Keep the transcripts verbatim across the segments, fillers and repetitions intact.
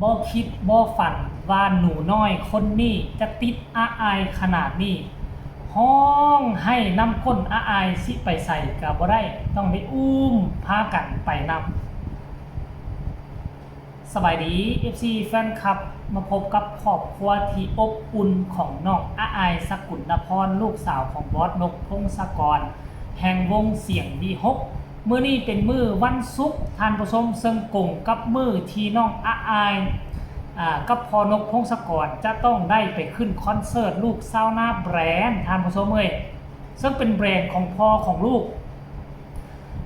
บ่คิดบ่ฝันว่าหนูน้อยคนนี้จะติดอาอายขนาดนี้ ฮ้องไห้นำก้นอาอาย สิไปไสก็บ่ได้ ต้องได้อุ้มพากันไปนำ สบายดี เอฟซี แฟนคลับ มาพบกับครอบครัวที่อบอุ่นของน้องอาอาย สกุลนพร ลูกสาวของบอสนก พงศกร แห่งวงเสียงวีหก มื้อนี้เป็นมื้อวันศุกร์ ท่านผู้ชม ซึ่งกงกับมื้อที่น้องอาอาย อ่า กับพ่อนก พงศกร จะต้องได้ไปขึ้นคอนเสิร์ตลูกซาวนาแบรนด์ ท่านผู้ชมเอ้ย ซึ่งเป็นแบรนด์ของพ่อของลูก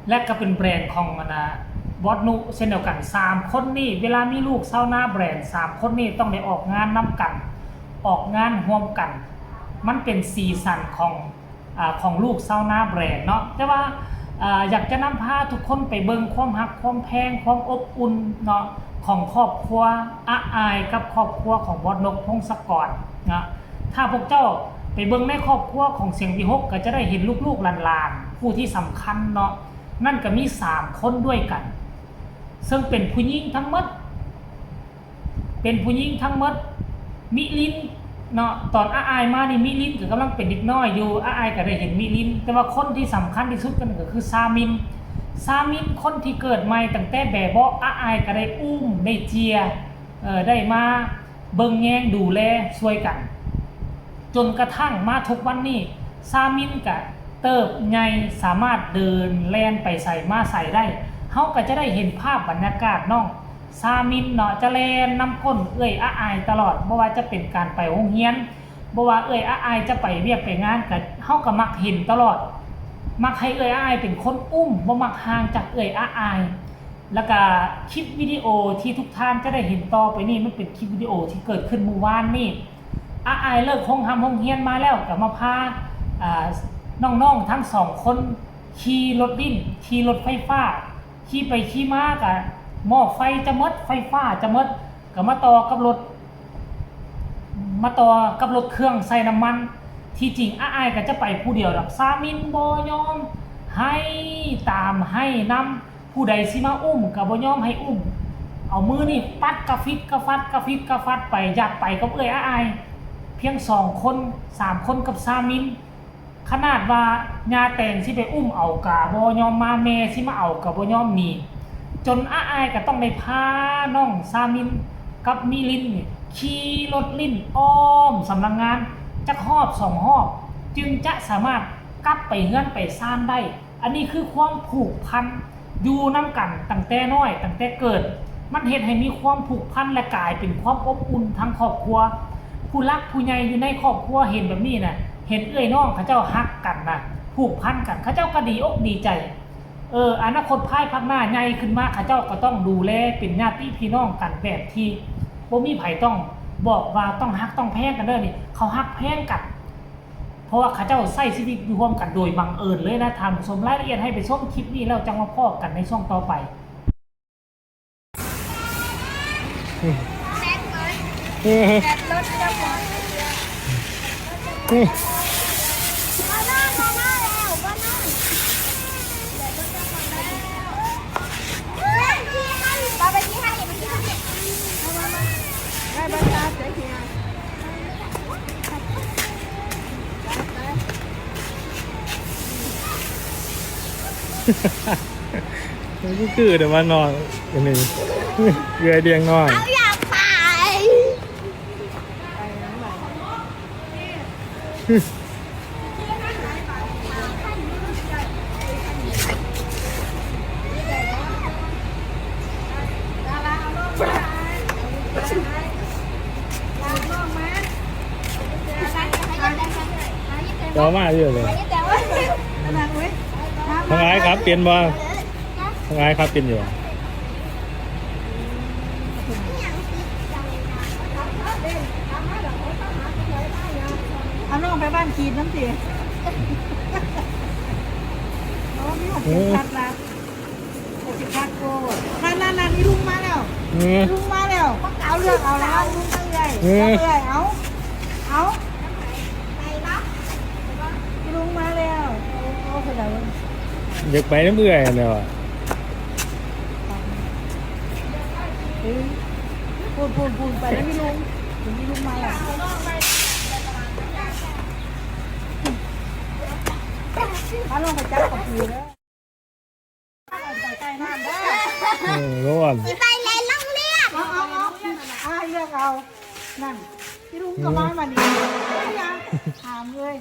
และก็เป็นแบรนด์ของ อันน่ะ บอสนุเช่นเดียวกัน สามคนนี้ เวลามีลูกซาวนาแบรนด์ สามคนนี้ต้องได้ออกงานนำกัน ออกงานร่วมกัน มันเป็นสีสันของ อ่า ของลูกซาวนาแบรนด์เนาะ แต่ว่า อ่า อยากจะนำพาทุกคนไปเบิ่งความฮัก ความแพง ความอบอุ่นเนาะ ของครอบครัวอาอายกับครอบครัวของบอสนก พงศกรเนาะ ถ้าพวกเจ้าไปเบิ่งในครอบครัวของเสียงวีหก ก็จะได้เห็นลูกๆหลานๆ ผู้ที่สำคัญเนาะ นั่นก็มีสามคนด้วยกัน ซึ่งเป็นผู้หญิงทั้งหมด เป็นผู้หญิงทั้งหมด มิลินเนาะ ตอนอาอายมานี่ มิลินก็กำลังเป็นเด็กน้อยอยู่ อาอายก็ได้เห็นมิลิน แต่ว่าคนที่สำคัญที่สุดกันก็คือซามิน ซามินคนที่เกิดใหม่ตั้งแต่แบเบาะ อาอายก็ได้อุ้มได้เจีย เอ่อ ได้มาเบิ่งแยงดูแลช่วยกัน จนกระทั่งมาทุกวันนี้ ซามินก็เติบใหญ่ สามารถเดินแล่นไปไสมาไสได้ เฮาก็จะได้เห็นภาพบรรยากาศน้องซามินเนาะ จะแล่นนำก้นเอื้อยอาอายตลอด บ่ว่าจะเป็นการไปโรงเรียน บ่ว่าเอื้อยอาอายจะไปเวียกไปงาน ก็ เฮาก็มักเห็นตลอด มักให้เอื้อยอาอายเป็นคนอุ้ม บ่มักห่างจากเอื้อยอาอาย แล้วก็คลิปวิดีโอที่ทุกท่านจะได้เห็นต่อไปนี้ มันเป็นคลิปวิดีโอที่เกิดขึ้นเมื่อวานนี้ อาอายเลิกโรงร่ำโรงเรียนมาแล้วก็มาพา อ่า น้องๆทั้งสองคนขี่รถลิ้น ขี่รถไฟฟ้า ขี่ไปขี่มาก็หม้อไฟจะหมด ไฟฟ้าจะหมด ก็มาต่อกับรถ มาต่อกับรถเครื่องใส่น้ำมัน ที่จริงอาอายก็จะไปผู้เดียวดอก ซามินบ่ยอม ไห้ตามไห้นำ ผู้ใดสิมาอุ้มก็บ่ยอมให้อุ้ม เอามือนี่ปัดกระฟิดกระฟัด กระฟิดกระฟัดไป อยากไปกับเอื้อยอาอาย เพียงสองคน สามคนกับซามิน ขนาดว่าย่าแตงสิไปอุ้มเอาก็บ่ยอมมา แม่สิมาเอาก็บ่ยอมหนี จนอาอายก็ต้องได้พาน้องซามินกับมิลินนี่ขี่รถลิ้นอ้อมสำนักงานจักฮอบสองฮอบ จึงจะสามารถกลับไปเฮือนไปซานได้ อันนี้คือความผูกพัน อยู่นำกันตั้งแต่น้อย ตั้งแต่เกิด มันเฮ็ดให้มีความผูกพันและกลายเป็นความอบอุ่นทางครอบครัว ผู้หลักผู้ใหญ่อยู่ในครอบครัวเห็นแบบนี้น่ะ เห็นเอื้อยน้องเขาเจ้าฮักกันน่ะ ผูกพันกัน เขาเจ้าก็ดีอกดีใจ เออ อนาคตภายภาคหน้าใหญ่ขึ้นมา เขาเจ้าก็ต้องดูแลเป็นญาติพี่น้องกันแบบที่บ่มีไผต้องบอกว่าต้องฮักต้องแพงกันเด้อนี่ เขาฮักแพงกัน เพราะว่าเขาเจ้าใช้ชีวิตอยู่ร่วมกันโดยบังเอิญเลยนะท่านผู้ชม รายละเอียดให้ไปชมคลิปนี้แล้วจังมาพ้อกันในช่วงต่อไป แบตรถจะหมด นี่ มาหน้ามาหน้าแล้วมาหน้า มันก็คือเดี๋ยวมานอนอันนี้เรือเดียงนอน เขาอยากไป เดี๋ยวมาเรื่อยเลย แต่ว่า ทางไงครับเปลี่ยนบ่ทางไงครับเปลี่ยนอยู่ เอาน้องไปบ้านจีนน้ำสิโอ้มีหกเข็มขัดละหกเข็มขัดโกนั่นนั่นนั่นนี่ลุงมาแล้ว อืม ลุงมาแล้วเอาเลือกเอาแล้วลุงก็เลย อืม เอาเลยเอาเอาลุงมาแล้วโอ้โหเดี๋ยว อยากไปน้ำเอื่อยแล้วอะ เฮ้ย พูนพูนพูนไปแล้วพี่ลุงถึงพี่ลุงมาแล้วมาลองไปจับกับปูแล้วไปใกล้น้ำได้ เออร้อน สิไปเล่นโรงเรียนเอาเอาเอาอ่าเลือกเอา นั่นพี่ลุงก็มามานี่ถามเลย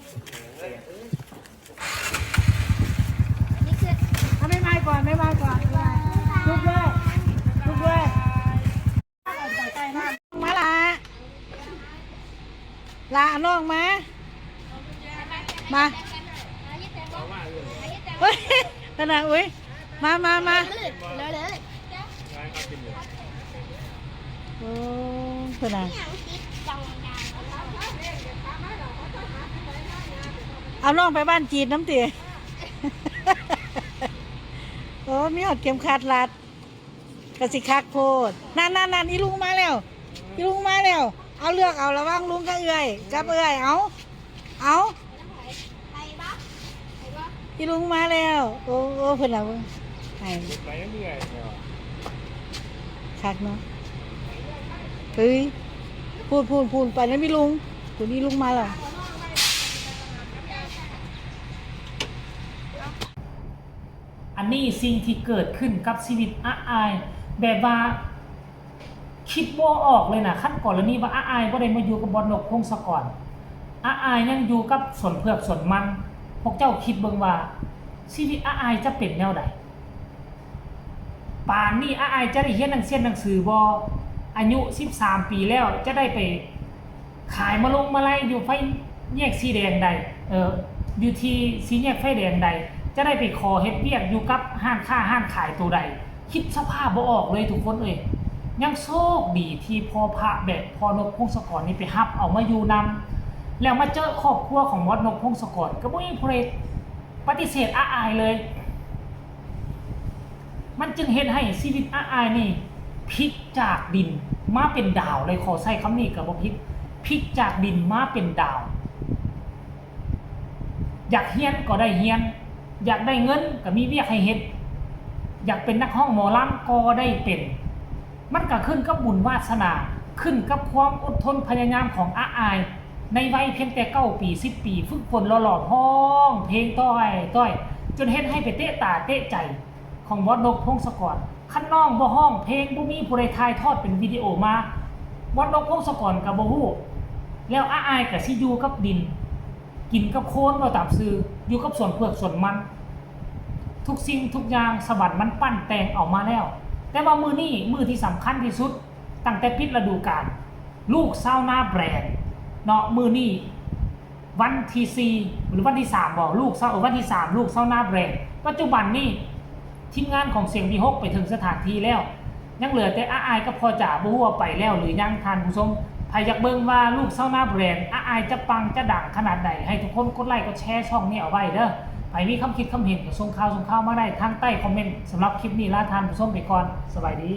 เอาไม่ไม่ก่อนไม่ไม่ก่อนลุกด้วยลุกด้วยมาละละน้องมา มาเฮ้ยนั่นน่ะอุ้ยมามามา โอ้เพิ่นน่ะเอาน้องไปบ้านจีนน้ำติโอ้มีหอดเข็มขัดรัดกะสิคักโพดนั่นนั่นนั่นอีลุงมาแล้วอีลุงมาแล้วเอาเลือกเอาระหว่างลุงกับเอื้อยกับเอื้อยเอาเอา พี่ลุงมาแล้ว โอ้โอ้เพิ่นละเบิ่งไห้ไปเรื่อยเนาะคักเนาะเฮ้ยพูนพูนพูนไปแล้วพี่ลุงพูนพี่ลุงมาแล้ว อันนี้สิ่งที่เกิดขึ้นกับชีวิตอาอาย แบบว่า คิดบ่ออกเลยนะคันกรณีว่าอาอายบ่ได้มาอยู่กับบอสนกพงศกรอาอายยังอยู่กับสวนเผือกสวนมัน พวกเจ้าคิดเบิ่งว่าชีวิตอาอายจะเป็นแนวใดป่านนี้อาอายจะได้เรียนหนังเรียนหนังสือบ่อายุสิบสามปีแล้วจะได้ไปขายมาลงมาลัยอยู่ไฟแยกสีแดงใดเอออยู่ที่สี่แยกไฟแดงใดจะได้ไปขอเฮ็ดเวียกอยู่กับร้านค้าร้านขายตัวใด คิดสภาพบ่ออกเลยทุกคนเอ้ยยังโชคดีที่พ่อพระแบบพ่อนกพงศกรนี่ไปฮับเอามาอยู่นำแล้วมาเจอครอบครัวของบอสนกพงศกรก็บ่มีผู้ใดปฏิเสธอาอายเลย มันจึงเฮ็ดให้ชีวิตอาอายนี่พลิกจากดินมาเป็นดาวเลยขอใช้คำนี้ก็บ่ผิดพลิกจากดินมาเป็นดาว อยากเฮียนก็ได้เฮียน อยากได้เงินก็มีเวียกให้เฮ็ด อยากเป็นนักฮ้องหมอลำก็ได้เป็น มันก็ขึ้นกับบุญวาสนา ขึ้นกับความอดทนพยายามของอาอาย ในวัยเพียงแต่เก้าปีสิบปี ฝึกฝนหล่อหลอมฮ้องเพลงต้อยต้อย จนเฮ็ดให้ไปเตะตาเตะใจของบอสนกพงศกร คันน้องบ่ฮ้องเพลงบ่มีผู้ใดถ่ายทอดเป็นวิดีโอมา บอสนกพงศกรก็บ่ฮู้ แล้วอาอายก็สิอยู่กับดิน กินกับโคลนเว้าตามซื่ออยู่กับสวนเผือกสวนมัน ทุกสิ่งทุกอย่างสวรรค์มันปั้นแต่งเอามาแล้ว แต่ว่ามื้อนี้มื้อที่สำคัญที่สุด ตั้งแต่ปิดฤดูกาล ลูกชาวนาแบรนด์เนาะมื้อนี้วันที่สี่หรือวันที่สามบ่ลูกชาวเออวันที่สามลูกชาวนาแบรนด์ ปัจจุบันนี้ทีมงานของเสียงวีหกไปถึงสถานที่แล้ว ยังเหลือแต่อาอายกับพ่อจ๋าบ่ฮู้ว่าไปแล้วหรือยังท่านผู้ชม ไผอยากเบิ่งว่าลูกชาวนาแบรนด์อาอายจะปังจะดังขนาดใดให้ทุกคนกดไลค์กดแชร์ช่องนี้เอาไว้เด้อ ไผมีคำคิดคำเห็นก็ส่งข่าวส่งข่าวมาได้ทางใต้คอมเมนต์ สำหรับคลิปนี้ลาท่านผู้ชมไปก่อน สบายดี